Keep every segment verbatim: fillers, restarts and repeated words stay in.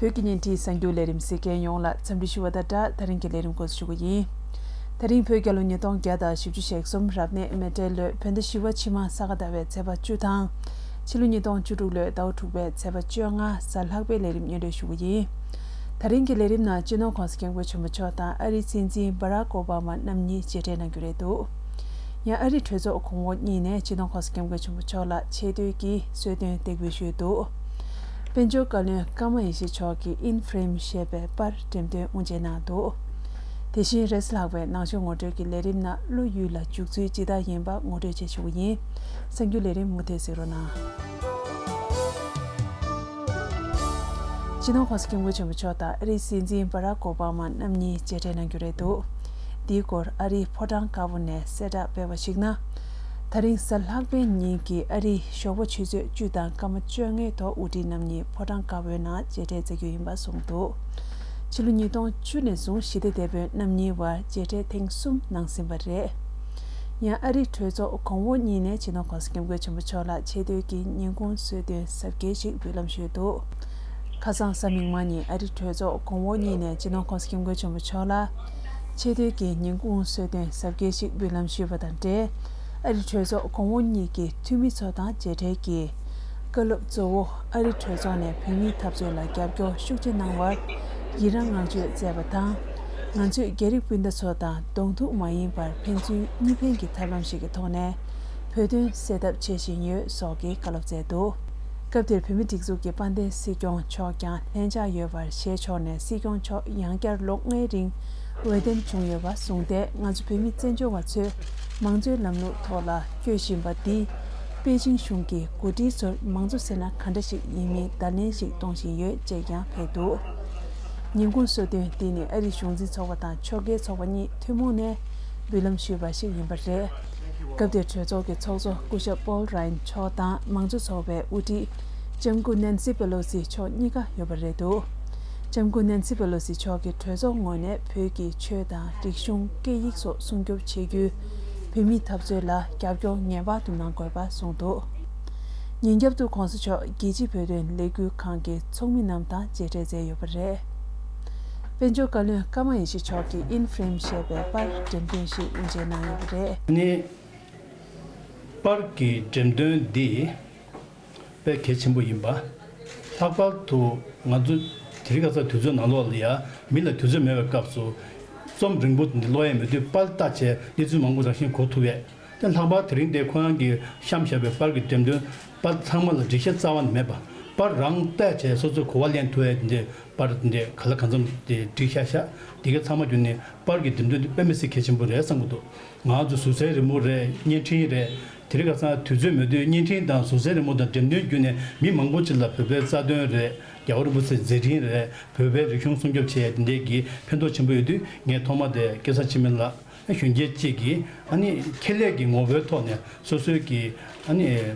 བོད་ཀྱི་བརྙན་འཕྲིན་གསར་འགྱུར་ལས་རིམ་གཟིགས་མཁན་ཡོངས་ལ་འཚམས་འདྲི་ཞུ་བ་དང་སྦྲགས། ད་རིང་གི་ལས་རིམ་འགོ་འཛུགས་ཞུ་གི་ཡིན། ད་རིང་བོད་རྒྱལ་ལོ་ཉིས་སྟོང་བརྒྱ་དང་བཞི་བཅུ་ཞེ་གསུམ་རབ་གནས་མེ་སྤྲེལ་ལོའི་བོད་ཟླ་བཞི་པ་ཕྱི་མ་ས་ག་ཟླ་བའི་ཚེས་པ་བཅུ་དང་། ཕྱི་ལོ་ཉིས་སྟོང་བཅུ་དྲུག་ལོའི་ཟླ་བ་དྲུག་པའི་ཚེས་པ་བཅོ་ལྔ་གཟའ་ལྷག་པའི་ལས་རིམ་སྙན་སྒྲོན་ཞུ་གི་ཡིན། ད་རིང་གི་ལས་རིམ་ནང་སྤྱི་ནོར་༸གོང་ས་༸སྐྱབས་མགོན་ཆེན་པོ་མཆོག་དང་ཨ་རིའི་སྲིད་འཛིན་བྷ་རག་ཨོ་བྷ་མ་རྣམ་གཉིས་མཇལ་འཕྲད་གནང་རྒྱུ་རེད་འདུག། ཡང་ཨ་རི་གྲོས་ཚོགས་གོང་འོག་གཉིས་ནས་སྤྱི་ནོར་༸གོང་ས་༸སྐྱབས་མགོན་ཆེན་པོ་མཆོག་ལ་ཆེ་བསྟོད་ཀྱི་གསོལ་སྟོན་འདེགས་འབུལ་ཞུས་འདུག། དཔལ་འབྱོར་བཀའ་བློན་ཀརྨ་ཡེ་ཤེས་མཆོག་གིས་ཨིན་ཧྥེ་རེམ་ཞེས་པའི་པར་འགྲེམས་སྟོན་དབུ་འབྱེད་གནང་འདུག། དེ་བཞིན་རེས་ལྷག་པའི་ནང་ཆོས་ངོ་སྤྲོད་ཀྱི་ལས་རིམ་ནང་བློ་ཡུལ་ལ་འཇུག་ཚུལ་ཇི་ལྟར་ཡིན་པ་ངོ་སྤྲོད་བྱེད་ཆོག་གི་ཡིན། གསར་འགྱུར་ལས་རིམ་མུ་མཐུད་གཟིགས་རོགས་གནང་། སྤྱི་ནོར་༸གོང་ས་༸སྐྱབས་མགོན་ཆེན་པོ་མཆོག་དང་ཨ་རིའི་སྲིད་འཛིན་བྷ་རག་ཨོ་བྷ་མ་རྣམ་གཉིས་མཇལ་འཕྲད་གནང་རྒྱུ་རེད་འདུག། འདིའི་སྐོར་ཨ་རིའི་ཕོ་བྲང་དཀར་པོ་ནས་གསལ་བསྒྲགས་སྤེལ་བར་གཞིགས་ན། ད་རིང་གཟའ་ལྷག་པའི་ཉིན་གྱི་ཨ་རིའི་ཞོགས་པ་ཆུ་ཚོད་བཅུ་དང་སྐར་མ་བཅོ་ལྔའི་ཐོག་དབུ་ཁྲིད་རྣམ་གཉིས་ཕོ་བྲང་དཀར་པོའི་ནང་མཇལ་འཕྲད་མཛད་རྒྱུ་ཡིན་པ་གསུངས་འདུག། ཕྱི་ལོ་ཉིས་སྟོང་བཅུ་ནས་བཟུང་ཞི་བདེ་དེད་དཔོན་རྣམ་གཉིས་བར་མཇལ་འཕྲད་ཐེངས་གསུམ་གནང་ཟིན་པ་རེད། ཡང་ཨ་རིའི་གྲོས་ཚོགས་གོང་འོག་གཉིས་ནས་སྤྱི་ནོར་༸གོང་ས་༸སྐྱབས་མགོན་ཆེན་པོ་མཆོག་ལ་ཆེ་བསྟོད་ཀྱི་ཉིན་གུང་གསོལ་སྟོན་གཟབ་རྒྱས་ཤིག་འབུལ་ལམ་ཞུས་འདུག། ཁ་སང་གཟའ་མིག་དམར་ཉིན་ཨ་རིའི་གྲོས་ཚོགས་གོང་འོག་གཉིས་ནས་སྤྱི་ནོར་༸གོང་ས་༸སྐྱབས་མགོན་ཆེན་པོ་མཆོག་ལ་ཆེ་བསྟོད་ཀྱི་ཉིན་གུང་གསོལ་སྟོན་གཟབ་རྒྱས་ཤིག་འབུལ་ལམ་ཞུས་པ་དང་འབྲེལ། ཨ་རིའི་གྲོས་ཚོགས་གོང་འོག་གཉིས་ཀྱི་འཐུས་མི་ཚོ་དང་མཇལ་འཕྲད་ཀྱིས། བཀའ་སློབ་གཙོ་བོ་ཨ་རིའི་གྲོས་ཚོགས་ནས་བོད་མིའི་འཐབ་རྩོད་ལ་རྒྱབ་སྐྱོར་ཤུགས་ཆེ་གནང་བར་ཡི་རངས་བསྔགས་བརྗོད་མཛད་པ་དང་། ང་ཚོས་རྒྱ་རིགས་སྤུན་ཟླ་ཚོ་དང་གདོང་ཐུག་མ་ཡིན་པར་ཕན་ཚུན་གཉིས་ཕན་གྱི་ཐབས་ལམ་ཞིག་གི་ཐོག་ནས་བོད་དོན་སེལ་ཐབས་བྱེད་བཞིན་ཡོད་སོགས་ཀྱི་བཀའ་སློབ་སྩལ་འདུག། སྐབས་དེར་བོད་མིའི་སྒྲིག་འཛུགས་ཀྱི་དཔལ་ལྡན་སྲིད་སྐྱོང་མཆོག་ཀྱང་ལྷན་ཕྱག་ཡོད་པར་ཞལ་ཕྱོགས་ནས་སྲིད་སྐྱོང་མཆོག་ཡང་བསྐྱར་ལོ་ལྔའི་རིང་འོས་འདེམས་བྱུང་ཡོད་པ་བཟུང་སྟེ། ང་ཚོ་བོད་མི་བཙན་བྱོལ་བ་ཚོས་མང་གཙོའི་ལམ་ལུགས་ཐོག་ལ་སྐྱོད་བཞིན་པ་འདིས། པེ་ཅིང་གཞུང་གི་འགོ་ཁྲིད་ཚོར་མང་གཙོ་ཟེར་ན་ག་འདྲ་ཞིག་ཡིན་མིན་བརྡ་ལན་ཞིག་གཏོང་བཞིན་ཡོད་ཅེས་ཀྱང་ཕེབས་འདུག། ཉིན་གུང་གསོལ་སྟོན་འདི་ནི་ཨ་རིའི་གཞུང་འཛིན་ཚོགས་པ་དང་ཕྱོགས་འགལ་ཚོགས་པ་གཉིས་ཐུན་མོང་ནས་འབུལ་ལམ་ཞུས་པ་ཞིག་ཡིན་པ་རེད། སྐབས་དེར་གྲོས་ཚོགས་ཀྱི་ཚོགས་གཙོ་སྐུ་ཞབས་པོལ་རའིན་མཆོག་དང་མང་གཙོ་ཚོགས་པའི་དབུ་ཁྲིད་ལྕམ་སྐུ་ནན་སི་པེ་ལོ་སི་མཆོག་གཉིས་ཀ་ཡོད་པ་རེད་འདུག། ལྕམ་སྐུ་ནན་སི་པེ་ལོ་སི་མཆོག་གིས་གྲོས་ཚོགས་ངོས་ནས་བོད་ཀྱི་ཆོས་དང་རིག་གཞུང་སྐད་ཡིག་སོགས་སྲུང་སྐྱོབ་བྱེད་རྒྱུའི་བོད་མིའི་འཐབ་རྩོད་ལ་རྒྱབ་སྐྱོར་ངེས་པར་དུ་གནང་དགོས་པ་གསུངས་འདུག། ཉིན་རྒྱབ་ཏུ་༸གོང་ས་མཆོག་རྒྱལ་སྤྱིའི་བོད་དོན་ལས་འགུལ་ཁང་གི་ཚོགས་མི་རྣམས་དང་མཇལ་འཕྲད་མཛད་ཡོད་པ་རེད། དཔལ་འབྱོར་བཀའ་བློན་ཀརྨ་ཡེ་ཤེས་མཆོག་གིས་ཨིན་ཧྥེ་རེམ་ཞེས་པའི་པར་འགྲེམས་སྟོན་ཞིག་དབུ་འབྱེད་གནང་ཡོད་པ་རེད། ནི། པར་གྱི་འགྲེམས་སྟོན་འདི་དཔེ་གལ་ཆེན་པོ་ཡིན་པ། ལྷག་པར་དུ་ང་ཚོ་དེ་རིང་ཁ་སང་དུས་ཚོད་ནང་ལོགས་ལ་ཡ་མི་ལ་དུས་ཚོད་མེད་པའི་སྐབས་སུ་རྩོམ་རིང་པོ་འདི་ཀློག་ཡས་མེད་དུས་པར་ལྟ་བྱས་གནས་ཚུལ་མང་པོ་རང་བཞིན་གོ་ཐུབ་ཡས། དེ་ལྷག་པར་དེ་རིང་འདིར་ཁོ་རང་གིས་བཤམས་བཞག་པའི་པར་གྱི་འགྲེམས་སྟོན་པར་ཚང་མ་ལ་འགྲེལ་བཤད་རྩ་བ་ནས་མེད་པ། པར་རང་བལྟས་བྱས་སོ་སོའི་གོ་བ་ལེན་ཐུབ་ཡས་འདི་པར་འདི་ག་ལ་གང་འཚམ་དེ་བསྒྲིགས་བཞག་ཤག། འདི་ག་ཚང་མ་བརྒྱུད་ནས་པར་གྱི་འགྲེམས་སྟོན་འདི་དཔེ་མི་སྲིད་གལ་ཆེན་པོ་རེད་བསམ་གྱི་འདུག། ང་ཚོ་ཟུར་ཟའི་རི་མོ་རེད། བརྙན་འཕྲིན་རེད། དེ་རིང་ཁ་སང་དུས་ཚོད་མེད་དུས་བརྙན་འཕྲིན་དང་ཟུར་ཟའི་རི་མོ་དང་འགྲེམས་སྟོན་བརྒྱུད་ནས་མི་མང་པོ་ཅིག་ལ་བོད་པའི་རྩ་དོན་རེད། རྒྱལ་བ་རིན་པོ་ཆེའི་མཛད་འཕྲིན་རེད། བོད་པའི་རིག་གཞུང་སྲུང་སྐྱོབ་བྱེད་ཡས་འདི་འདྲའི་གི་ཕན་ཐོགས་ཆེན་པོ་ཡོད་དུས། ངས་ཐོག་མ་དེ་སྐལ་བཟང་འཆི་མེད་ལགས། གཞོན་སྐྱེས་གཅིག་གིས་ཨ་ནི་ཁྱད་ལས་ཀྱི་ངོ་བོའི་ཐོག་ནས་སོ་སོའི་གི་ཨ་ནི་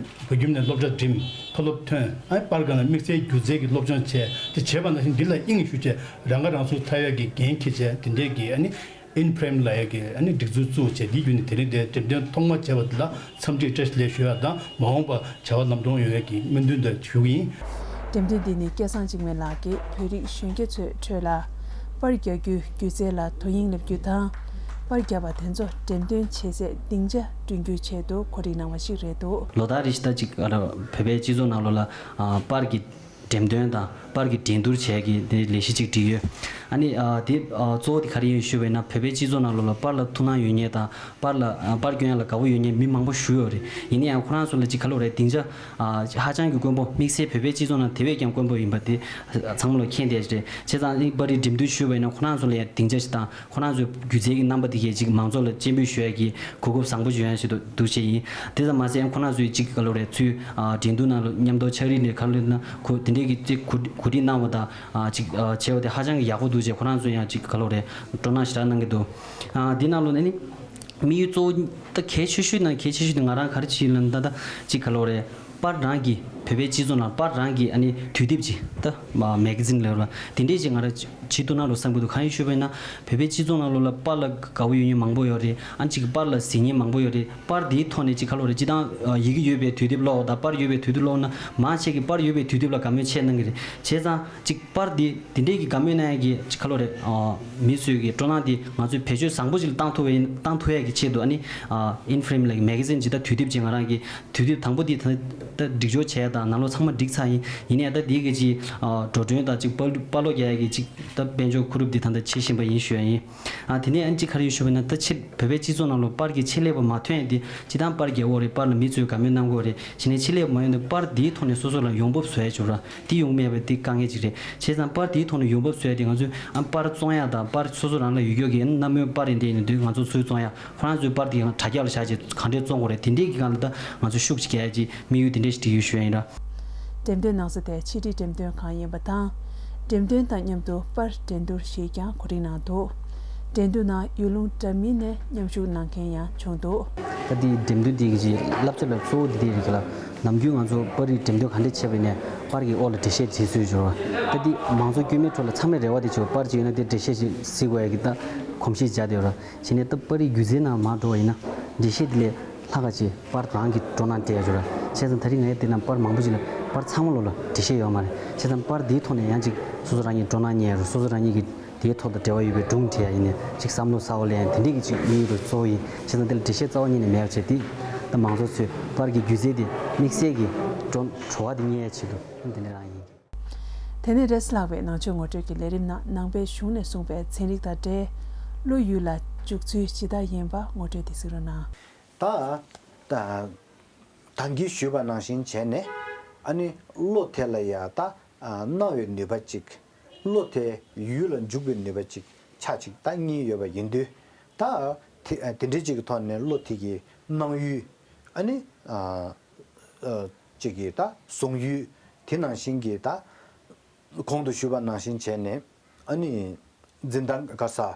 བོད་ཁྱིམ་ནས་སློབ་གྲྭ་འགྲིམས། མཐོ་སློབ་ཐོན། ཨ་ནི་པར་སྒང་ལ་དམིགས་བསལ་སྒྱུ་རྩལ་གྱི་སློབ་སྦྱོང་བྱས། དེ་བྱས་པ་ནང་བཞིན་འདི་ལ་དབྱིངས་ཞུགས་བྱས། རང་ཁ་རང་གསོ་ཐལ་ཡག་གི་འགན་འཁྱེར་བྱས། དེ་འདྲའི་གི་ཨ་ནི་ཨིན་ཧྥེ་རེམ་ལབ་ཡག་གི་ཨ་ནི་སྒྲིག་འཛུགས་བཙུགས་བྱས། འདིའི་བརྒྱུད་ནས་དེ་རིང་འདིར་འགྲེམས་སྟོན་ཐོག་མ་བྱས་པ་འདི་ལ་འཚམས་འདྲི་བཀྲ་ཤིས་བདེ་ལེགས་ཞུ་ཡག་དང་། མ་འོངས་པ་བྱ་བ་ལམ་འགྲོ་ཡོང་ཡག་གི་སྨོན་འདུན་དང་ཞུ་གི་ཡིན། འགྲེམས་སྟོན་འདི་ནི་སྐལ་བཟང་འཇིགས་མེད་ལགས་ཀྱིས་བོད་རིགས་གཞོན་སྐྱེས་ཚོའི་ཁྲོད་ལ་པར་རྒྱག་རྒྱུའི་སྒྱུ་རྩལ་ལ་དོ་དབྱིངས་སླེབས་རྒྱུ་དང་། པར་བརྒྱབ་པ་དེ་ཚོ་འགྲེམས་སྟོན་བྱེད་སའི་སྡིངས་ཆ་བསྐྲུན་རྒྱུའི་ཆེད་དུ་གོ་སྒྲིག་གནང་བ་ཞིག་རེད་འདུག། ལོ་ལྟར་རེ་བཞིན་ད་ཅིག་ཨ་ར་བོད་པའི་སྤྱི་ཚོགས་ནང་ལོགས་ལ་ཨ་པར་གྱི་འགྲེམས་སྟོན་དང་པར་གྱི་འགྲན་བསྡུར་བྱེད་ཀྱི་དེ་ལས་གཞི་ཅིག་བསྒྲིགས་ཡོད། ཨ་ནི་ཨ་དེ་ཨ་གཙོ་བོ་དེ་ག་རེ་ཡིན་ཞུས་པ་ཡིན་ན། བོད་པའི་སྤྱི་ཚོགས་ནང་ལོགས་ལ་པར་ལ་ཐུགས་སྣང་ཡོད་མཁན་དང་། པར་ལ་ཨ་པར་སྐྱོན་ཡ་ལ་དགའ་པོ་ཡོད་མཁན་མི་མང་པོ་ཞིག་ཡོད་རེད། ཡིན་ན་ཡང་ཁོ་རང་ཚོ་ལ་ཅིག་ག་ལབ་རེད། སྡིངས་ཆ་ཨ་ཧ་ཅང་གི་དཀོན་པོ། དམིགས་བསལ་བོད་པའི་སྤྱི་ཚོགས་ནང་དེ་བས་ཀྱང་དཀོན་པོ་ཡིན་པ་དེ་ཚང་མ་ལ་མཁྱེན་བསྡད་རེད། བྱས་ཙང་ཨ་ནི་པར་རིས་འགྲེམས་སྟོན་ཞུས་པ་ཡིན་ན་ཁོ་རང་ཚོ་ལ་ཡང་སྡིངས་ཆ་ཞིག་དང་། ཁོ་རང་ཚོའི་སྒྱུ་རྩལ་གྱི་རྣམ་པ་དེ་གས་ཅིག་མང་ཚོགས་ལ་སྤྱན་འབུལ་ཞུ་ཡ་གི་གོ་སྐབས་བཟང་པོ་ཞིག་ཡོང་ཡ་ཞིག་འདུག་འདུག་བྱས་ཡིན། དེ་ཙམ་མ་ཟད་ཁོ་རང་ཚོའི་ཅིག་ག་ལབ་རེད། ཚུལ་ཨ་འགྲན་བསྡུར་ནང་ལ་མཉམ་དུ་ཕྱག་བྲིས་ནས་ག་ལབ་ན་ཁོ་དེ་འདྲས་ཀྱི་ཅིག་གོ་གོ་སྒྲིག་གནང་བ་དང་། ཨ་ཅིག་ཨ་བྱས་པ་དེ་ཧ་ཅང་གི་ཡག་པོ་འདུག་བྱས། ཁོ་རང་ཚོ་ཡང་ཅིག་ག་ལབ་རེད། སྤྲོ་སྣང་ཞེ་དྲག་གནང་གི་འདུག། ཨ་འདི་ནང་ལོགས་ནས་ནི་དམིགས་ཡུལ་གཙོ་བོ་ད་གལ་ཆེ་ཤོས་ནང་གལ་ཆེ་ཤོས་དེ་ང་རང་ག་རེ་བྱས་ཡིན་ལབ་ན། ད་ད་ཅིག་ག་ལབ་རེད། པར་རང་གི་ བོད་པའི་སྤྱི་ཚོགས་ནང་པར་རང་གི་ཨ་ནི་དུས་དེབ་ཅིག་ད་མ་མེ་ག་ཛིན་ལབ་ར་དེ་འདྲས་ཅིག་ང་རང་བྱེད་ཐུབ་ན་ལོ་བསམ་གྱི་འདུག་གང་ཡིན་ཞུས་པ་ཡིན་ན་བོད་པའི་སྤྱི་ཚོགས་ནང་ལོ་ལ་པར་ལ་དགའ་བོ་ཡོད་མཁན་མང་པོ་ཡོད་རེད། ཨ་ནི་ཅིག་པར་ལ་གཟིགས་མཁན་མང་པོ་ཡོད་རེད། པར་དེའི་ཐོག་ནས་ཅིག་ག་ལབ་རེད། སྤྱིར་བཏང་ཡི་གེ་ཡོད་པའི་དུས་དེབ་ཀློག་དང་པར་ཡོད་པའི་དུས་དེབ་ཀློག་ན་མང་ཆེ་གིས་པར་ཡོད་པའི་དུས་དེབ་ལ་དགའ་མོས་ཆེ་གནང་གི་རེད། བྱས་ཙང་ཅིག་པར་འདི་འདི་འདྲས་ཀྱི་དགའ་མོས་གནང་ཡ་གི་ཅིག་ག་ལབ་རེད། མི་ཚོས་ཀྱི་སྤྲོ་སྣང་འདི་ང་ཚོས་བེད་སྤྱོད་བཟང་པོ་ཞིག་ལ་བཏང་ཐུབ་པ་ཡིན་བཏང་ཐུབ་ཡ་གི་ཆེད་དུ་ཨ་ནི་ཨིན་ཕ་རེམ་ལབ་མེ་ག་ཛིན་ཅིག་ད་དུས་དེབ་ཅིག་ང་རང་གི་དུས་དེབ་དང་པོ་འདི་ད་ད་སྒྲིག་སྦྱོར་བྱས་དང་ནང་ལོགས་ཚང་མ་སྒྲིག་ཚར་ཡིན། ཡིན་ནའི་ད་འདི་གི་ཅིག་འགྲོ་གྲོན་དང་ཅིག་པར་པར་སློག་རྒྱག་ཡ་གི་ཅིག་ད་དཔལ་འབྱོར་ཁུ་རུབ་འདི་ད་ད་བྱེད་བཞིན་པ་ཡིན་ཞུ་ཡ་ཡིན། ཨ་དེ་ནས་ཨ་ནི་ཅིག་ག་རེ་ཡོད་ཞུ་བ་ན་ད་ཕྱིར་བོད་པའི་སྤྱི་ཚོགས་ནང་ལོ་པར་གྱི་ཆེད་ལས་པ་མ་ཐོན་ཡ་འདི་སྤྱིར་བཏང་པར་རྒྱག་དགོས་རེད། པར་ལ་མི་ཚོས་དགའ་མོས་གནང་དགོས་རེད། བྱས་ནས་ཆེད་ལས་པ་མ་ཡོང་དུས་པར་འདིའི་ཐོག་ནས་སོ་སོ་ལ་ཡོང་འབབ་བཟོ་ཡ་བྱུང་ར་འདི་ཡོང་མེད་པ་འདི་དཀའ་ངལ་ཅིག་རེད། བྱས་ཙང་པར་འདིའི་ཐོག་ནས་ཡོང་འབབ་བཟོ་ཡ་འདི་ང་ཚོས་ཨ་པར་བཙོང་ཡ་དང་པར་སོ་སོ་རང་ལ་ཡོད་ཡོད་ཀྱི་གནའ་མོའི་པར་རེད་འདི་ཡིན་དུས་ང་ཚོ་ཚུར་བཙོང་ཡ། ཁོ་རང་ཚོའི་པར་དེ་ཡང་དྲ་རྒྱ་ལ་བཞག་རྗེས་གང་འདྲས་བཙོང་དགོས་རེད། དེ་འདྲས་ཀྱི་སྒང་ལ་ད་ང་ཚོ་ཤུགས་ཅིག་རྒྱག་ཡ་ཅིག་དམིགས་ཡུལ་དེ་འདྲས་ཞིག་བྲིས་ཡོད་ཞུ་ཡ་ཡིན་ར། འགྲེམས་སྟོན་གནང་ས་དེ་ཕྱི་དྲིལ་འགྲེམས་སྟོན་ཁང་ཡིན་པ་དང་། འགྲེམས་སྟོན་དང་མཉམ་དུ་པར་འགྲན་བསྡུར་ཞིག་ཀྱང་གོ་སྒྲིག་གནང་འདུག་འགྲན་བསྡུར་ནང་ཡུལ་ལུང་འདྲ་མིན་ནས་མཉམ་ཞུགས་གནང་མཁན་ཡང་བྱུང་འདུག་ད་འདི་འགྲེམས་སྟོན་འདི་གི་ཅིག་བསླབ་བྱ་ལ་གཙོ་བོ་འདི་འདི་རེད་གི་ལ། ནམ་རྒྱུན་ང་ཚོ་པར་རིས་འགྲེམས་སྟོན་ག་འདྲས་བྱས་པ་ཡིན་ནའི་པར་གྱི་འོག་ལ་འགྲེལ་བཤད་བྲིས་སྲོལ་ཡོད་ར། ད་འདི་མང་ཚོགས་དཀྱུས་མའི་ཁྲོད་ལ་ཚང་མས་རེ་བ་དེ་བྱེད་པར་པར་ཅིག་ཡོད་ན་དེ་འགྲེལ་བཤད་ཅིག་གཟིགས་དགོས་ཡ་གི་ད་གོམས་གཤིས་བརྒྱབ་བསྡད་ཡོད་ར། བྱས་ནས་ད་པར་རིས་སྒྱུ་རྩལ་ནང་མར་འགྲོ་བ་ཡིན་ན་འགྲེལ་བཤད་དེ་ལས་ལྷག་ག་ཅིག་པར་རང་གི་སྤྲོ་སྣང་སྤྲད་ཡ་ཅིག་ར། བྱས་ཙང་ད་རིང་ངས་དེ་ནང་པར་མང་པོ་ཅིག་ལ་པར་ཚང་མ་ལོ་ལ་འགྲེལ་བཤད་ཡོད་མ་རེད། བྱས་ཙང་པར་འདིའི་ཐོག་ནས་ཡང་ཅིག་སོ་སོ་རང་ཉིད་སྤྲོ་སྣང་རྙེད་ཡ་རུ་སོ་སོ་རང་ཉིད་ཀྱི་དེའི་ཐོག་ཏུ་འབྲེལ་བ་ཡོད་པའི་སྒྲུང་བྲིས་ཡ་ཡིན་ནས་ཅིག་བསམ་བློ་གསར་བ་ལེན་ཡ་དེ་འདྲས་ཀྱི་ཅིག་དམིགས་ཡུལ་དུ་གཙོ་བོ་ཡིན། བྱས་ཙང་དེ་ལ་འགྲེལ་བཤད་རྩ་བ་ཉིད་ནས་མེད་པ་བྱས་ཏེ་ད་མང་ཚོགས་ཚོས་པར་གྱི་སྒྱུ་རྩལ་དེ་དམིགས་བསལ་གྱི་སྤྲོ་བྲོ་བ་དེ་རྙེད་ཡ་ཆེད་དུ་དེ་འདྲས་རང་ཡིན། དེ་ནས་རེས་ལྷག་པའི་ནང་ཆོས་ངོ་སྤྲོད་ཀྱི་ལས་རིམ་ནང་ནང་པའི་གཞུང་ནས་གསུངས་པའི་ཚན་རིག་དང་འབྲེལ་གླུ་ཡུལ་ལ་འཇུག་ཚུལ་ཇི་ལྟར་ཡིན་པ་ངོ་སྤྲོད་དེ་གཟིགས་རོགས་གནང་། ད་ད་ད་གིན་ཞུས་པ་ནང་བཞིན་བྱས་ནས་ཨ་ནི་གླུ་དེ་ལ་ཡ་ད་སྣང་བའི་ནུས་པ་གཅིག་གླུ་དེ་ཡུལ་ལ་འཇུག་པའི་ནུས་པ་གཅིག་ཆ་གཅིག་ད་གཉིས་ཡོད་པ་ཡིན་དུས་ད་དེ་དེ་འདྲའི་གཅིག་གི་ཐོག་ནས་གླུ་དེ་གི་སྣང་ཡུལ་ཨ་ནི་ཨ་ཨ་གཅིག་གི་ད་གཟུང་ཡུལ་དེ་ནང་བཞིན་གྱི་ད་གོང་དུ་ཞུས་པ་ནང་བཞིན་བྱས་ནས་ཨ་ནི་འཛིན་སྟངས་ག་ས།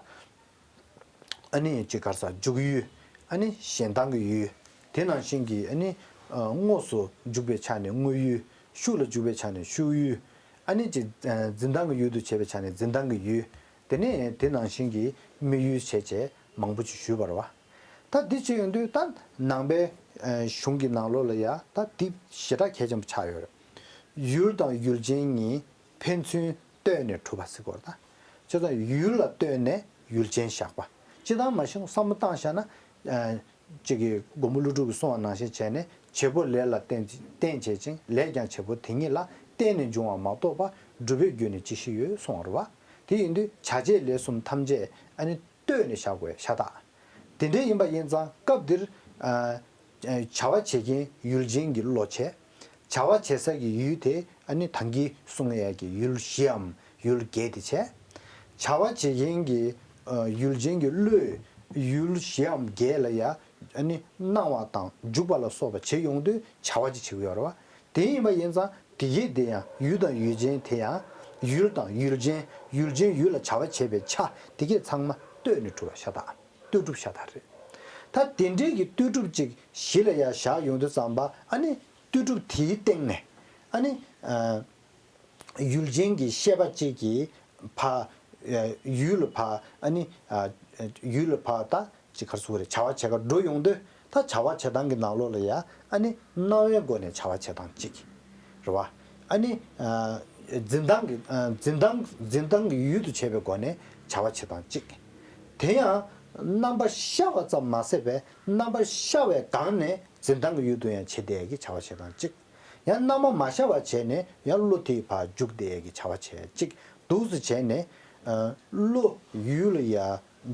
ཨ་ནི་ཅིག་ག་ས་འཇུག་ཡུལ། ཨ་ནི་ཞེན་སྟངས་ཀྱི་ཡུལ། དེ་ནང་བཞིན་གྱི་ཨ་ནི་ཨ་དངོས་སུ་འཇུག་པའི་ཆ་ནས་དངོས་ཡུལ། ཤུགས་ལ་འཇུག་པའི་ཆ་ནས་ཤུགས་ཡུལ། ཨ་ནི་ཅིག་ཨ་འཛིན་སྟངས་ཀྱི་ཡུལ་དུ་བྱས་པའི་ཆ་ནས་འཛིན་སྟངས་ཀྱི་ཡུལ། དེ་ནས་དེ་ནང་བཞིན་གྱི་དམིགས་ཡུལ་བྱས་བྱས་མང་པོ་ཅིག་ཞུས་པ་རེད་བ། ད་འདི་བྱས་ཡོང་དུས་ད་ནང་པའི་ཨ་གཞུང་གི་ནང་ལོགས་ལ་ཡ་ད་འདི་ཞེ་དྲག་གལ་ཆེན་པོ་ཆགས་ཡོད་རེད། ཡུལ་དང་ཡུལ་ཅན་གཉིས་ཕན་ཚུན་ལྟོས་ནས་གྲུབ་པ་ཟེར་གོ་རེད་ད། བྱས་ཙང་ཡུལ་ལ་ལྟོས་ནས་ཡུལ་ཅན་བཞག་པ། སྤྱིར་བཏང་མ་གཞི་བསམ་བློ་བཏང་བཞག་ན། ཨ་གཅིག་གི་མགོན་པོ་ཀླུ་སྒྲུབ་ཀྱིས་གསུངས་པ་ནང་བཞིན་བྱས་ནས་བྱེད་པོ་ལས་ལ་བརྟེན་བརྟེན་བྱེད་ཅིང་ལས་ཀྱང་བྱེད་པོ་དེ་ཉིད་ལ་བརྟེན་ནས་འབྱུང་བ་མ་གཏོགས་པ་སྒྲུབ་པའི་རྒྱུ་ནི་ཅི་ཞིག་ཡོད་གསུངས་པ་རེད་བ། དེ་ཡིན་དུས་བྱ་བྱེད་ལས་གསུམ་ཐམས་ཅད་ཨ་ནི་ལྟོས་ནས་བཞག་དགོས་ཤ་སྟག་དེ་འདྲ་ཡིན་པ་ཡིན་ཙང་སྐབས་འདིར་ཨ། བྱ་བ་བྱེད་མཁན་ཡུལ་ཅན་གྱི་བློ་བྱས། བྱ་བ་བྱེད་ས་ཀྱི་ཡུལ་དེ་ཨ་ནི་ད་གིན་གསུང་ཡས་ཀྱི་ཡུལ་བཞིའམ་ཡུལ་བརྒྱད་དེ་བྱས། བྱ་བ་བྱེད་མཁན་གྱི་ཡུལ་ཅན་གྱི་བློས་ཡུལ་བཞིའམ་བརྒྱད་ལ་ཡ་ཨ་ནི་སྣང་བ་དང་འཇུག་པ་ལ་སོགས་པ་བྱེད་ཡོང་དུས་བྱ་བ་ཅིག་བྱེད་ཀྱི་ཡོད་རེད་བ། དེ་ཡིན་པ་ཡིན་ཙང་དེ་གས་དེ་ཡང་ཡུལ་དང་ཡུལ་ཅན་དེ་ཡང་ཡུལ་དང་ཡུལ་ཅན་ཡུལ་ཅན་ཡུལ་ལ་བྱ་བ་བྱེད་པའི་ཆ་དེ་གས་ཚང་མ་ལྟོས་ནས་གྲུབ་པ་ཤ་སྟག་ལྟོས་གྲུབ་ཤ་སྟག་རེད། ད་དེ་འདྲའི་གི་ལྟོས་གྲུབ་ཅིག་གཞི་ལ་ཡ་བཞག་ཡོང་དུས་ཙམ་པ་ཨ་ནི་ལྟོས་གྲུབ་དེའི་སྟེང་ནས་ཨ་ནི་ཨ་ཡུལ་ཅན་གྱི་ཤེས་པ་གཅིག་གིས་ཕ་ཡུལ་ལ་ཕ་ཨ་ནི་ཨ་ཡུལ་ལ་ཕ་ད་ཅིག་ག་རེ་ཟེར་དགོས་རེད། བྱ་བ་བྱེད་ག་འགྲོ་ཡོང་དུས་ད་བྱ་བ་བྱེད་སྟངས་ཀྱི་ནང་ལོགས་ལ་ཡ་ཨ་ནི་སྣང་བའི་སྒོ་ནས་བྱ་བ་བྱེད་སྟངས་གཅིག་རེད་བ། ཨ་ནི་ཨ་འཛིན་སྟངས་ཀྱི་ཨ་འཛིན་སྟངས་འཛིན་སྟངས་ཀྱི་ཡུལ་དུ་བྱས་པའི་སྒོ་ནས་བྱ་བ་བྱེད་སྟངས་གཅིག་དེ་ཡང་རྣམ་པ་ཤར་བ་ཙམ་མ་ཟད་པའི་རྣམ་པ་ཤར་བའི་སྒང་ནས་འཛིན་སྟངས་ཀྱི་ཡུལ་དུ་ཡང་བྱེད་བསྡད་ཡས་ཀྱི་བྱ་བ་བྱེད་སྟངས་གཅིག་ཡང་རྣམ་པ་མ་ཤར་བ་བྱས་ནས་ཡང་བློ་དེའི་བར་འཇུག་བསྡད་ཡས་ཀྱི་བྱ་བ་བྱེད་གཅིག་འདུག་སེ་བྱས་ནས་ཨ་བློ་ཡུལ་ལ་ཡ་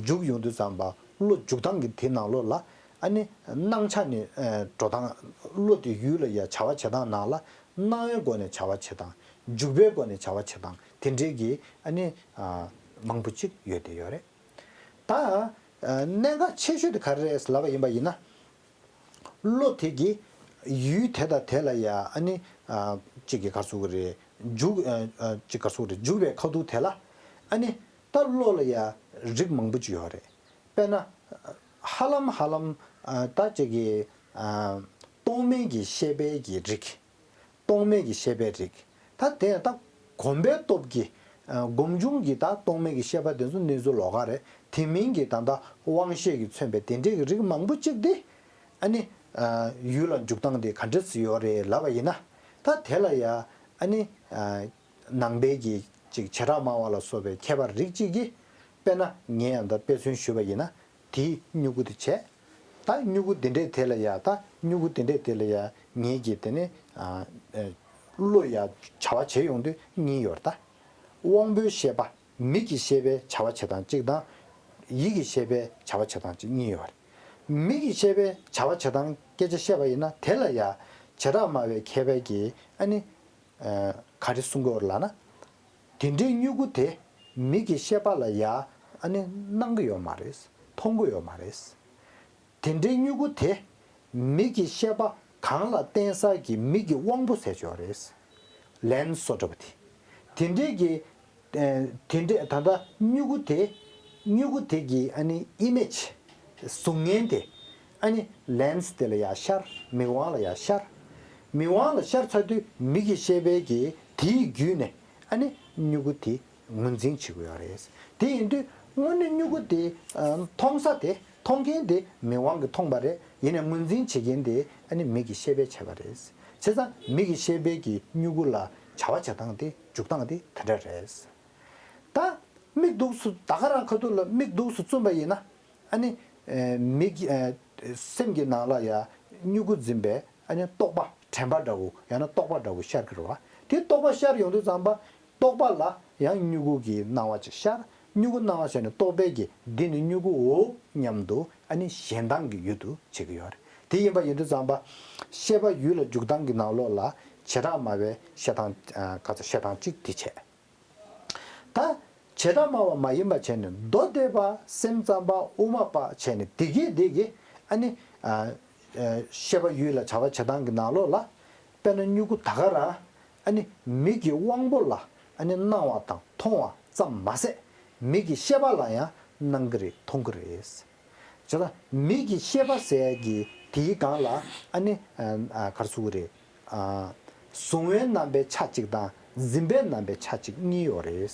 འཇུག་ཡོང་དུས་ཙམ་པ་བློ་འཇུག་སྟངས་ཀྱི་དེ་ནང་ལོགས་ལ་ཨ་ནི་སྣང་ཆ་ནས་ཨ་འགྲོ་སྟངས་བློ་དེ་ཡུལ་ལ་ཡ་བྱ་བ་བྱེད་སྟངས་ནང་ལ་སྣང་བའི་སྒོ་ནས་བྱ་བ་བྱེད་སྟངས་འཇུག་པའི་སྒོ་ནས་བྱ་བ་བྱེད་སྟངས་དེ་འདྲའི་གི་ཨ་ནི་ཨ་མང་པོ་ཅིག་ཡོད་བསྡད་ཡོད་རེད། ད་ཨ་གནད་འགག་ཆེ་ཤོས་དེ་ག་རེ་རེད་ལབ་པ་ཡིན་པ་ཡིན་ན། བློ་དེ་གིས་ཡུལ་དེ་དང་དེ་ལ་ཡ་ཨ་ནི་ཨ་གཅིག་གི་ག་རེ་ཟེར་དགོས་རེད། འཇུག་ཨ་ཨ་གཅིག་ག་རེ་ཟེར་དགོས་རེད། འཇུག་པའི་ཁ་ཐུག་དེ་ལ་ཨ་ནི་ད་བློ་ལ་ཡ་རིགས་མང་པོ་ཅིག་ཡོད་རེད། དཔེར་ན་ཧ་ལམ་ཧ་ལམ་ཨ་ད་གཅིག་གི་ཨ་རྟོག་མེད་ཀྱི་ཤེས་པའི་གི་རིགས། རྟོག་མེད་ཀྱི་ཤེས་པའི་རིགས། ད་དེ་ཡང་ད་གོམས་པའི་སྟོབས་ཀྱིས་ཨ་སྒོམ་བྱུང་གི་ད་རྟོག་མེད་ཀྱི་ཤེས་པ་དེ་ཚོ་གནས་ཚུལ་ལོགས་ཀ་རེད། དེ་མིན་གྱི་ད་ལྟ་དབང་ཤེས་ཀྱིས་མཚོན་པའི་དེ་འདྲའི་གི་རིགས་མང་པོ་གཅིག་དེ་ཨ་ནི་ཨ་ཡུལ་ལ་འཇུག་སྟངས་དེ་ག་འདྲ་ཞིག་ཡོད་རེད་ལབ་པ་ཡིན་ན། ད་དེ་ལ་ཡ་ཨ་ནི་ཨ་ནང་པའི་གི་ཅིག་བྱེ་བྲག་སྨྲ་བ་ལ་སོགས་པའི་མཁས་པ་རིགས་གཅིག་གིས། དཔེར་ན་ངས་ཡང་ད་དཔེ་མཚོན་ཞུས་པ་ཡིན་ན། དེའི་སྨྱུ་གུ་དེ་བྱས། ད་སྨྱུ་གུ་དེ་འདྲའི་དེ་ལ་ཡ་ད་སྨྱུ་གུ་དེ་འདྲའི་དེ་ལ་ཡ་ངེད་ཀྱིས་དེ་ནི་ཨ་ཨ་བློ་ཡ་བྱ་བ་བྱེད་ཡོང་དུས་གཉིས་ཡོད་རེད་ད། དབང་པོའི་ཤེས་པ། མིག་གི་ཤེས་པའི་བྱ་བ་བྱེད་སྟངས་གཅིག་དང་། ཡིད་ཀྱི་ཤེས་པའི་བྱ་བ་བྱེད་སྟངས་གཅིག་གཉིས་ཡོད་རེད། མིག་གི་ཤེས་པའི་བྱ་བ་བྱེད་སྟངས་སྐད་ཆ་བཤད་པ་ཡིན་ན། དེ་ལ་ཡ་བྱེ་བྲག་སྨྲ་བའི་མཁས་པའི་གིས་ཨ་ནི་ཨ་ག་རེ་གསུང་གི་ཡོད་རེད་ལབ་ན། དེ་འདྲའི་སྨྱུ་གུ་དེ་མིག་གི་ཤེས་པ་ལ་ཡ་ཨ་ནི་སྣང་གི་ཡོད་མ་རེད། མཐོང་གི་ཡོད་མ་རེད། དེ་འདྲའི་སྨྱུ་གུ་དེ་མིག་གི་ཤེས་པ་གང་ལ་བརྟེན་ས་ཀྱི་མིག་གི་དབང་པོ་ཟེར་གྱི་ཡོད་རེད། ལེན་སི་བཟོ་འདྲ་པོ་དེ། དེ་འདྲའི་གི་ཨ་དེ་འདྲའི་ད་ལྟ་སྨྱུ་གུ་དེ་སྨྱུ་གུ་དེ་གི་ཨ་ནི་ཨི་མེ་ཇི། གཟུགས་བརྙན་དེ་ཨ་ནི་ལེན་སི་དེ་ལ་ཡ་ཤར། མིག་དབང་ལ་ཡ་ཤར། མིག་དབང་ལ་ཤར་ཚར་དུས་མིག་གི་ཤེས་པའི་གི་དེའི་བརྒྱུད་ནས་ཨ་ནི་སྨྱུ་གུ་དེ་ངོས་འཛིན་བྱེད་ཀྱི་ཡོད་རེད། དེ་ཡིན་དུས་དངོས་གནས་སྨྱུ་གུ་དེ་ཨ་མཐོང་ས་དེ་མཐོང་མཁན་དེ་མིག་དབང་གིས་མཐོང་པ་རེད། ཡིན་ནའི་ངོས་འཛིན་བྱེད་མཁན་དེ་ཨ་ནི་མིག་གི་ཤེས་པས་བྱས་པ་རེད། བྱས་ཙང་མིག་གི་ཤེས་པའི་གི་སྨྱུ་གུ་ལ་བྱ་བ་བྱེད་སྟངས་དེ་འཇུག་སྟངས་དེ་དེ་འདྲ་རེད། ད་མིག་འདུག་སེ་ད་ག་རང་ཁ་ཐུག་ལ་མིག་འདུག་སེ་བཙུམས་པ་ཡིན་ན། ཨ་ནི་ཨ་མིག་ཨ་སེམས་ཀྱི་ནང་ལ་ཡ་སྨྱུ་གུ་འཛིན་པའི་ཨ་ནི་རྟོག་པ་དྲན་པ་འདྲ་བོ་ཡང་ན་རྟོག་པ་འདྲ་བོ་ཤར་གྱི་རེད་བ། དེ་རྟོག་པ་ཤར་ཡོང་དུས་ཙམ་པ་རྟོག་པ་ལ་ཡང་སྨྱུ་གུ་གི་སྣང་བ་ཅིག་ཤར། སྨྱུ་གུ་སྣང་བ་ཤར་ནས་རྟོག་པའི་གི་འདི་ནི་སྨྱུ་གུའོ་སྙམ་དུ་ཨ་ནི་ཞེན་སྟངས་ཀྱི་ཡུལ་དུ་བྱེད་ཀྱི་ཡོད་རེད། དེ་ཡིན་པ་ཡིན་དུས་ཙམ་པ་ཤེས་པ་ཡུལ་ལ་འཇུག་སྟངས་ཀྱི་ནང་ལོགས་ལ་བྱེ་བྲག་སྨྲ་བའི་བཤད་སྟངས་ཨ་ག་ཚོད་བཤད་སྟངས་གཅིག་དེ་བྱས། ད་བྱེ་བྲག་སྨྲ་བ་མ་ཡིན་པ་བྱས་ནས་མདོ་སྡེ་པ་སེམས་ཙམ་པ་དབུ་མ་པ་བྱས་ནས་དེ་གས་དེ་གས་ཨ་ནི་ཨ་ཨ་ཤེས་པ་ཡུལ་ལ་བྱ་བ་བྱེད་སྟངས་ཀྱི་ནང་ལོགས་ལ། དཔེར་ན་སྨྱུ་གུ་ད་ག་རང་ཨ་ནི་མིག་གི་དབང་པོ་ལ་ཨ་ནི་སྣང་བ་དང་མཐོང་བ་ཙམ་མ་ཟད་མིག་གི་ཤེས་པ་ལ་ཡང་སྣང་གི་རེད། མཐོང་གི་རེད། བྱས་ཙང་མིག་གི་ཤེས་པ་ཟེར་ཡ་གི་དེའི་སྒང་ལ་ཨ་ནི་ཨ་ཨ་ག་རེ་ཟེར་དགོས་རེད། ཨ་གཟུང་བའི་རྣམ་པའི་ཆ་གཅིག་དང་འཛིན་པའི་རྣམ་པའི་ཆ་གཅིག་གཉིས་ཡོད་རེད།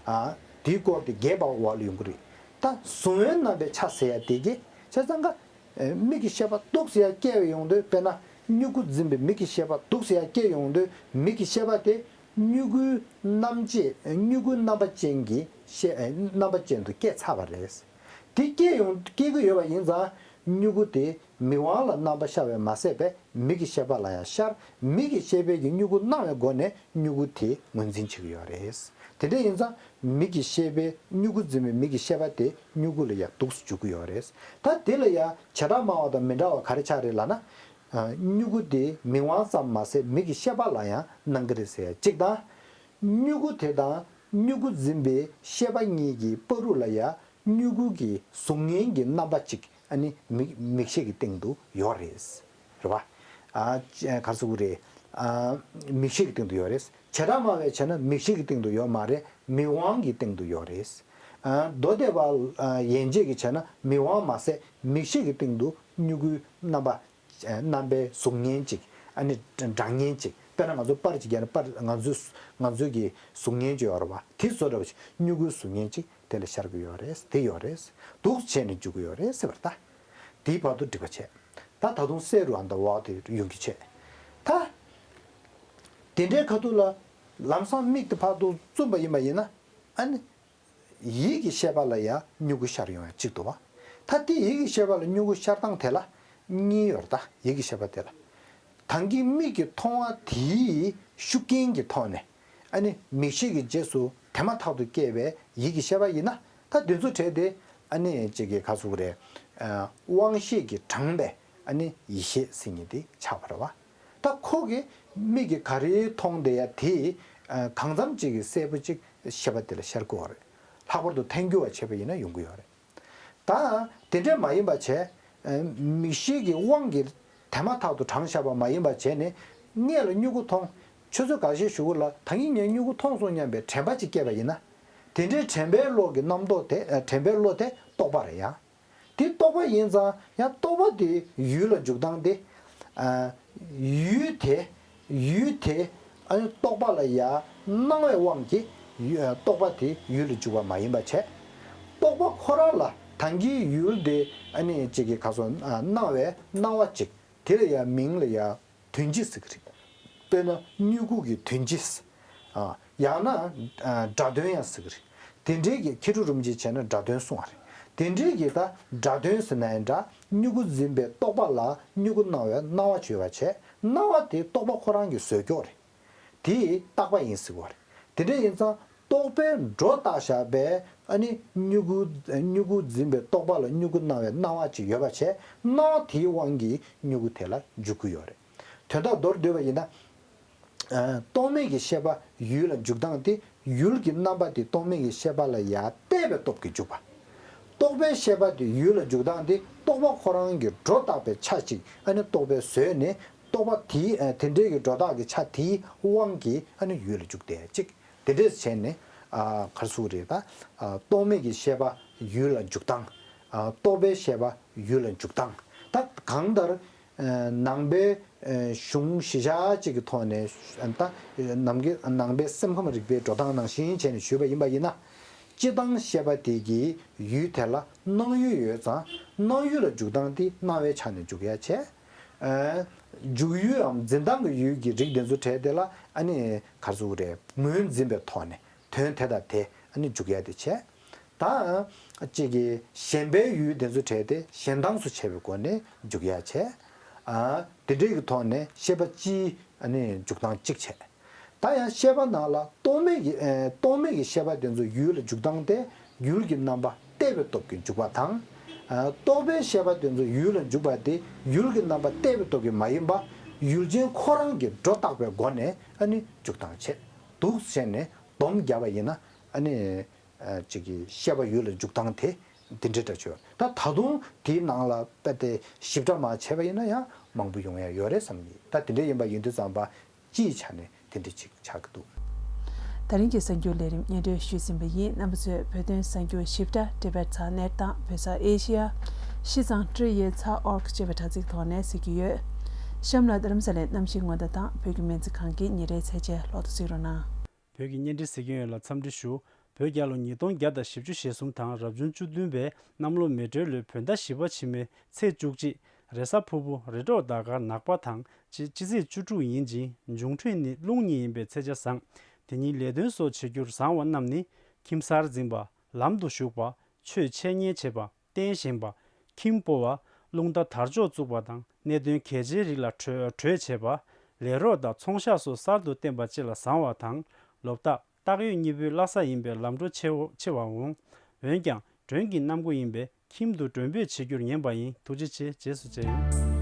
ཨ་དེའི་སྐོར་དེ་རྒྱས་པ་འོག་ལ་ཡོང་གི་རེད། ད་གཟུང་བའི་རྣམ་པའི་ཆ་ཟེར་ཡ་དེ་གི་བྱས་ཙང་ཀ་ཨ་མིག་གི་ཤེས་པ་འདུག་ཟེར་ཡ་སྐྱེ་བ་ཡོང་དུས། དཔེར་ན་སྨྱུ་གུ་འཛིན་པའི་མིག་གི་ཤེས་པ་འདུག་ཟེར་ཡ་སྐྱེ་ཡོང་དུས། མིག་གི་ཤེས་པ་དེ་སྨྱུ་གུའི་རྣམ་བཅད་སྨྱུ་གུའི་རྣམ་པ་ཅན་གྱི་ཤེས་ཨ་རྣམ་པ་ཅན་དུ་སྐྱེས་ཚར་བ་རེད། དེ་སྐྱེ་ཡོང་སྐྱེ་གི་ཡོད་པ་ཡིན་ཙང་སྨྱུ་གུ་དེ་མིག་དབང་ལ་རྣམ་པ་ཤར་བས་མ་ཟད་པའི་མིག་གི་ཤེས་པ་ལ་ཡང་ཤར། མིག་གི་ཤེས་པའི་གི་སྨྱུ་གུ་སྣང་བའི་སྒོ་ནས་སྨྱུ་གུ་དེ་ངོས་འཛིན་བྱེད་ཀྱི་ཡོད་རེད། དེ་འདྲ་ཡིན་ཙང་མིག་གི་ཤེས་པའི་སྨྱུ་གུ་འཛིན་པའི་མིག་གི་ཤེས་པ་དེ་སྨྱུ་གུ་ལ་ཡང་འདུག་སེ་འཇུག་གི་ཡོད་རེད། ད་དེ་ལ་ཡང་བྱེ་བྲག་སྨྲ་བ་དང་མི་འདྲ་བ་ག་རེ་ཆགས་རེད་ལབ་ན། ཨ་སྨྱུ་གུ་དེ་མིག་དབང་ཙམ་མ་ཟད་མིག་གི་ཤེས་པ་ལ་ཡང་སྣང་གི་རེད་ཟེར་ཡ་གཅིག་དང་། སྨྱུ་གུ་དེ་དང་སྨྱུ་གུ་འཛིན་པའི་ཤེས་པ་གཉིས་ཀྱི་བར་དུ་ལ་ཡ་སྨྱུ་གུ་གི་གཟུགས་བརྙན་གྱི་རྣམ་པ་གཅིག་ཨ་ནི་མིག་མིག་ཤེས་ཀྱི་སྟེང་དུ་ཡོད་རེད། རེད་བ། ཨ་ག་རེ་ཟེར་དགོས་རེད། ཨ་མིག་ཤེས་ཀྱི་སྟེང་དུ་ཡོད་རེད། བྱེ་བྲག་སྨྲ་བས་བྱས་ན་མིག་ཤེས་ཀྱི་སྟེང་དུ་ཡོད་མ་རེད། མིག་དབང་གི་སྟེང་དུ་ཡོད་རེད། ཨ་མདོ་སྡེ་པ་ཨ་ཡན་ཆད་ཀྱིས་བྱས་ན་མིག་དབང་མ་ཟད་མིག་ཤེས་ཀྱི་སྟེང་དུ་སྨྱུ་གུའི་རྣམ་པ། རྣམ་པའི་གཟུགས་བརྙན་གཅིག་ཨ་ནི་འདྲ་བརྙན་གཅིག་དཔེར་ན་ང་ཚོ་པར་གཅིག་བརྒྱབ་ན་པར་ང་ཚོའི་ང་ཚོའི་གི་གཟུགས་བརྙན་གཅིག་ཡོད་རེད་བ། དེ་བཟོ་འདྲ་བ་ཞིག་སྨྱུ་གུའི་གཟུགས་བརྙན་གཅིག་དེ་ལ་ཤར་གི་ཡོད་རེད། དེ་ཡོད་རེད། འདུག་བྱས་ནས་འཇུག་གི་ཡོད་རེད་ཟེར་བ་རེད་ད། དེའི་བར་དུ་འགྲིག་པ་བྱས། ད་ད་དུང་གསལ་རུ་ཨ་མདའ་འོག་དེ་ཡོང་གི་བྱས། ད་དེ་འདྲའི་ཁ་ཐུག་ལ་ལམ་སང་མིག་དེ་ཕར་ཚུར་བཙུམས་པ་ཡིན་པ་ཡིན་ན། ཨ་ནི། ཡིད་ཀྱི་ཤེས་པ་ལ་ཡང་སྨྱུ་གུ་ཤར་ཡོང་ཡ་གཅིག་འདུག་བ། ད་དེ་ཡིད་ཀྱི་ཤེས་པ་ལ་སྨྱུ་གུ་ཤར་སྟངས་དེ་ལ་གཉིས་ཡོད་རེད་ད། ཡིད་ཀྱི་ཤེས་པ་དེ་ལ། ད་གིན་མིག་གིས་མཐོང་བ་དེའི་ཤུགས་རྐྱེན་གྱི་ཐོག་ནས་ཨ་ནི་མིག་ཤེས་ཀྱི་རྗེས་སུ་དེ་མ་ཐག་ཏུ་སྐྱེས་པའི་ཡིད་ཀྱི་ཤེས་པ་ཡིན་ན། ད་དེ་ཚོ་བྲལ་ཏེ་ཨ་ནི་ཅིག་གི་ག་ཟེར་དགོས་རེད། ཨ་དབང་ཤེས་ཀྱིས་དྲངས་པའི་ཨ་ནི་ཡིད་ཤེས་ཟེར་མཁན་དེ་ཆགས་པ་རེད་བ། ད་ཁོ་གིས་མིག་གིས་ག་རེ་མཐོང་བསྡད་ཡ་དེ་ཨ་གང་འཚམ་ཅིག་གི་གསལ་པོ་ཅིག་ཤེས་པ་དེ་ལ་ཤར་གྱི་ཡོད་རེད། ལྷག་པར་དུ་ཐལ་འགྱུར་བ་བྱས་པ་ཡིན་ན་ཡོང་གི་ཡོད་རེད། ད་དེ་འདྲས་མ་ཡིན་པ་བྱས། ཨ་མིག་ཤེས་ཀྱི་དབང་གིས་དེ་མ་ཐག་ཏུ་དྲངས་བཞག་པ་མ་ཡིན་པ་བྱས་ནས་སྔས་ལ་སྨྱུ་གུ་མཐོང་། ཆུ་ཚོད་འགའ་ཤས་གཞུག་གུ་ལ་ད་གིན་ངས་སྨྱུ་གུ་མཐོང་སོང་སྙམ་པའི་དྲན་པ་ཅིག་སྐྱེས་པ་ཡིན་ན། དེ་འདྲའི་དྲན་པའི་བློ་གི་རྣམ་རྟོག་དེ་ཨ་དྲན་པའི་བློ་དེ་རྟོག་པ་རེད་ཡ། དེ་རྟོག་པ་ཡིན་ཙང་ཡང་རྟོག་པ་དེ་ཡུལ་ལ་འཇུག་སྟངས་དེ། ཨ་ཡུལ་དེ་ ཡུལ་དེ་ཨ་ནི་རྟོག་པ་ལ་ཡར་སྣང་བའི་དབང་གིས་ཡུ- རྟོག་པ་དེ་ཡུལ་ལ་འཇུག་པ་མ་ཡིན་པ་བྱས། རྟོག་པ་ཁོ་རང་ལ་ད་གིན་ཡུལ་དེ་ཨ་ནི་གཅིག་གི་ག་སོ་སྣང་བའི་སྣང་བ་གཅིག་དེ་ལ་ཡང་མིང་ལ་ཡང་དོན་སྤྱི་ཟེར་གི་རེད། དཔེར་ན་མྱུ་གུ་གི་དོན་སྤྱི། ཡང་ན་སྒྲ་དོན་ཡང་ཟེར་གི་རེད། དེ་འདྲའི་གི་མཁས་གྲུབ་རིན་པོ་ཆེ་བྱས་ན་སྒྲ་དོན་གསུང་བ་རེད། དེ་འདྲའི་གི་ད་སྒྲ་དོན་ཟེར་ན་ཡང་འདྲ། མྱུ་གུ་འཛིན་པའི་རྟོག་པ་ལ་མྱུ་གུ་སྣང་བའི་སྣང་བ་བརྗོད་པ་བྱས། སྣང་བ་དེ་རྟོག་པ་ཁོ་རང་གི་བཟོས་ཀྱོག་རེད། དེ་རྟག་པ་ཡིན་ཟེར་བ་རེད། དེ་འདྲ་ཡིན་ཙང་རྟོག་པས་སྒྲོ་བཏགས་བཞག་པའི་ཨ་ནི་མྱུ་གུ་མྱུ་གུ་འཛིན་པའི་རྟོག་པ་ལ་མྱུ་གུ་སྣང་བའི་སྣང་བ་ཅིག་ཡོད་པ་བྱས། སྣང་བ་དེའི་དབང་གིས་མྱུ་གུ་དེ་ལ་འཇུག་གི་ཡོད་རེད། དོན་དག་མདོར་བསྡུས་པ་ཡིན་ན། རྟོག་མེད་ཀྱི་ཤེས་པ་ཡུལ་ལ་འཇུག་སྟངས་དེ་ཡུལ་གྱི་རྣམ་པ་དེ་རྟོག་མེད་ཀྱི་ཤེས་པ་ལ་ཡར་གཏད་པའི་སྟོབས་ཀྱིས་འཇུག་པ། རྟོག་པའི་ཤེས་པ་དེ་ཡུལ་ལ་འཇུག་སྟངས་དེ་རྟོག་པ་ཁོ་རང་གི་སྒྲོ་བཏགས་པའི་ཆ་གཅིག་ཨ་ནི་རྟོག་པས་བཟོས་ནས། རྟོག་པ་དེའི་ཨ་དེ་འདྲའི་གི་སྒྲོ་བཏགས་ཀྱི་ཆ་དེའི་དབང་གིས་ཨ་ནི་ཡུལ་ལ་འཇུག་བསྡད་ཅིག་དེ་འདྲས་བྱས་ནས་ཨ་ག་རེ་ཟེར་དགོས་རེད་ད། ཨ་རྟོག་མེད་ཀྱི་ཤེས་པ་ཡུལ་ལ་འཇུག་སྟངས། ཨ་རྟོག་པའི་ཤེས་པ་ཡུལ་ལ་འཇུག་སྟངས། ད་གང་ལྟར་ཨ་ནང་པའི་ཨ་གཞུང་གཞི་བཞག་ཅིག་གི་ཐོག་ནས་ད་ནང་གི་ནང་པའི་སེམས་ཁམས་རིག་པའི་འགྲོ་སྟངས་ནང་བཞིན་བྱས་ནས་ཞུས་པ་ཡིན་པ་ཡིན་ན། སྤྱི་དང་ཤེས་པ་དེ་གི་ཡུལ་དེ་ལ་སྣང་ཡུལ་ཡོད་ཙང་སྣང་ཡུལ་ལ་འཇུག་སྟངས་དེ་སྣང་བའི་ཆ་ནས་འཇུག་ཡ་བྱས། ཨ་འཇུག་ཡུལ་འམ་འཛིན་སྟངས་ཀྱི་ཡུལ་གྱི་རིགས་དེ་ཚོ་གྲས་དེ་ལ་ཨ་ནི་ག་རེ་ཟེར་དགོས་རེད། ངོས་འཛིན་པའི་ཐོག་ནས་དོན་དེ་དང་དེ་ཨ་ནི་འཇུག་ཡ་དེ་བྱས། ད་གཅིག་གི་ཞེན་པའི་ཡུལ་དེ་ཚོ་གྲས་དེ་ཞེན་སྟངས་སུ་བྱས་པའི་སྒོ་ནས་འཇུག་ཡ་བྱས། ཨ་དེ་འདྲའི་གི་ཐོག་ནས་ཤེས་པ་སྤྱིའི་ཨ་ནི་འཇུག་སྟངས་གཅིག་བྱས། ད་ཡང་ཤེས་པ་ནང་ལ་རྟོག་མེད་ཀྱི་ཨེ་རྟོག་མེད་ཀྱི་ཤེས་པ་དེ་ཚོ་ཡུལ་ལ་འཇུག་སྟངས་དེ་ཡུལ་གྱི་རྣམ་པ་གཏད་པའི་སྟོབས་ཀྱིས་འཇུག་པ་དང་། ཨ་རྟོག་པའི་ཤེས་པ་དེ་ཚོ་ཡུལ་ལ་འཇུག་པ་དེ་ཡུལ་གྱི་རྣམ་པ་གཏད་པའི་སྟོབས་ཀྱིས་མ་ཡིན་པ་ཡུལ་ཅན་ཁོ་རང་གི་སྒྲོ་བཏགས་པའི་སྒོ་ནས་ཨ་ནི་འཇུག་སྟངས་བྱེད་འདུག་བྱས་ནས་སྡོམ་བརྒྱབ་པ་ཡིན་ན་ཨ་ནི་ཨ་གཅིག་གི་ཤེས་པ་ཡུལ་ལ་འཇུག་སྟངས་དེ་འདི་འདྲའི་འདྲ་བྱོས། ད་ད་དུང་དེའི་ནང་ལ་དཔེ་དེ་ཞིབ་ཕྲ་མ་བྱས་པ་ཡིན་ན་ཡང་མང་པོ་ཡོང་ཡ་ཡོད་རེད་བསམ་གྱི། ད་དེ་འདྲ་ཡིན་པ་ཡིན་དུས་ཙམ་པ། སྤྱིའི་ཆ་ནས་དེ་འདྲ་ཅིག་ཆགས་ཀྱི་འདུག་དེ་རིང་གི་གསར་འགྱུར་ལས་རིམ་སྙན་སྒྲོན་ཞུས་ཟིན་པ་ཡིན། རྣམ་པ་ཚོས་བོད་དོན་གསར་འགྱུར་ཞིབ་ཕྲ་ཊི་བེཊ་ཚགས་གནས་དང་བོད་ས་ཨེ་ཤི་ཡ་ཤི་ཚང་ཊི་རི་ཡེ་ཚ་ཨོར་ཅེས་པའི་དྲ་ཚིགས་ཐོག་ནས་གཟིགས་ཀྱི་ཡོད། གཤམ་ལ་རྡ་རམ་ས་ལའི་གནམ་གཤིས་སྔོན་བརྡ་དང་བོད་ཀྱི་སྨན་རྩིས་ཁང་གི་ཉིན་རེའི་ཚད་འཇལ་ལོག་ཏུ་གཟིགས་རོགས་གནང་། བོད་ཀྱི་བརྙན་འཕྲིན་གཟིགས་མཁན་ཡོངས་ལ་འཚམས་འདྲི་ཞུ། བོད་རྒྱལ་ལོ་ཉིས་སྟོང་བརྒྱ་དང་བཞི་བཅུ་ཞེ་གསུམ་དང་རབ་བྱུང་བཅུ་བདུན་པའི་གནམ་ལོ་མེ་སྤྲེལ་ལོའི་བོད་ཟླ་བཞི་པ་ཕྱི་མའི་ཚེས་བཅུ་གཅིག་རེས་གཟའ་ཕུར་བུ། རེས་གྲོགས་ཟླ་སྐར་ནག་པ་དང་སྤྱི་སྤྱི་ཚེས་བཅུ་དྲུག་ཡིན་ཅིང་འབྱུང་འཕྲོད་ནི་རླུང་གཉིས་ཡིན་པས་ཚེས་ཆ་བཟང་། དེ་ཉིན་ལས་དོན་སོགས་བྱེད་རྒྱུར་བཟང་བ་རྣམས་ནི་ཁྱིམ་གསར་འཛིན་པ། ལམ་དུ་ཞུགས་པ། ཆོས་འཆད་ཉན་བྱེད་པ། རྟེན་བཞེངས་པ། ཁྱིམ་སྤོ་བ། རླུང་རྟ་དར་ལྕོག་བཙུགས་པ་དང་གནད་དོན་གལ་ཆེའི་རིགས་ལ་གྲོས་གྲོས་བྱེད་པ། ལས་རོགས་དང་ཚོང་ཤག་སོགས་གསར་དུ་བསྟེན་པ་བཅས་ལ་བཟང་བ་དང་། ལོ་རྟགས་སྟག་ཡོས་གཉིས་པོའི་བླ་གཟའ་ཡིན་པས་ལམ་འགྲོ་ཆེ་བོ་ཆེ་བ་འོང་། འོན་ཀྱང་མགྲོན་གྱི་གནམ་སྒོ་ཡིན་པས་ཁྱིམ་དུ་མགྲོན་འབོད་བྱེད་རྒྱུར་ངན་པ་ཡིན། ཐུགས་རྗེ་ཆེ། རྗེས་སུ་མཇལ་ཡོང་།